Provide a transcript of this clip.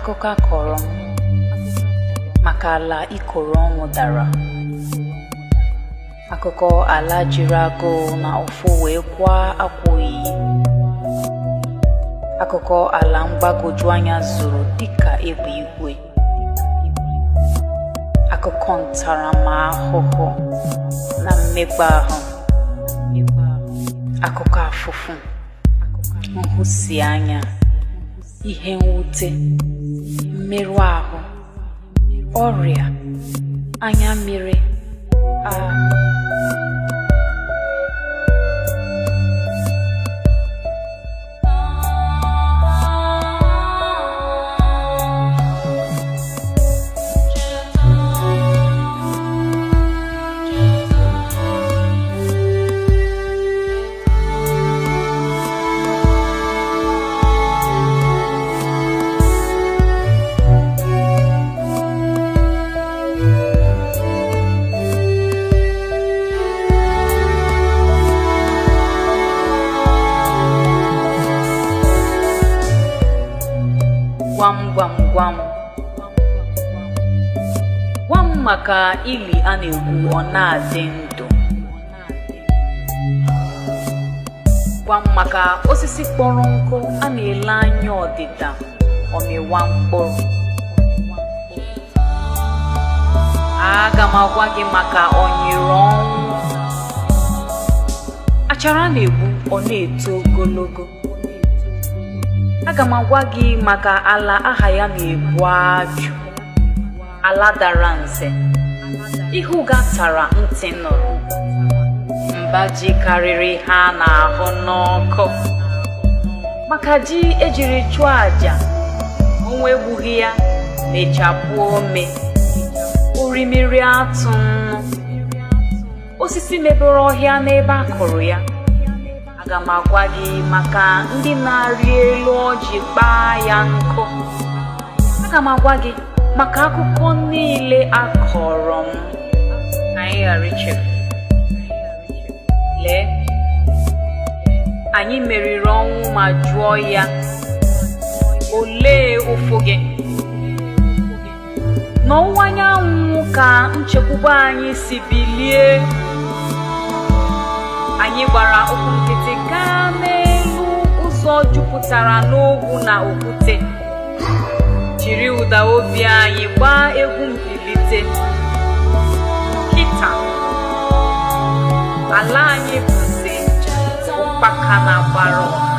Akụkọ akọrọ m maka ala ikoro ọnwụ dara. Akụkọ ala jiri agụụ na ụfụ wee kwaa akwa oyiyi. Akụkọ ala mgbagwoju anya zuru dịka egbe igwe. Akụkọ ntaramahụhụ na mmekpa ahụ. Akụkọ afụfụ, nhụsianya, ihe mwute, mmerụ ahụ, ọrịa, anya mmiri, Gwam gwam gwam. Gwa m maka ili a na-egwu ọ na-adị ndụ. Gwa m maka osisi kpọrọ nkụ a na-ele anya ọdịda ọmịwa mkpụrụ. Aga m agwa gị maka ọnyịrị ọnwụ. Achara na-egbu ọ na-eto ogologo. Aga m agwa gị maka ala aha ya na-ebu ajụ, ala dara nze, ihu gatara ntị nụrụ, mba ji karịrị ha na-ahụ n'ọkụ. Maka ji ejiri chụọ àjà, onwe egbughị ya mechapụ ome, orimiri atụ nnu, osisi mebere ọhịa n'ebe a kụrụ ya. Aga m agwa gị maka ndị na-arị elu ọjị kpaa ya nkụ. Aga m agwa gị maka akụkọ niile a kọrọ m ka anyị ghara ichefu. Lee, anyị meriri ọnwụ ma jụọ ya, olee ụfụ gị? N'ọwụwa anyanwụ ka nchekwube anyị si bilie. Anyị gbara ụkwụ nkịtị gaa n'elu ụzọ jupụtara n'ogwu na okwute, jiri ụda obi anyị gbaa egwu mbilite. Kịta, ala anyị bụzi ụkpaka na-agbara ọha.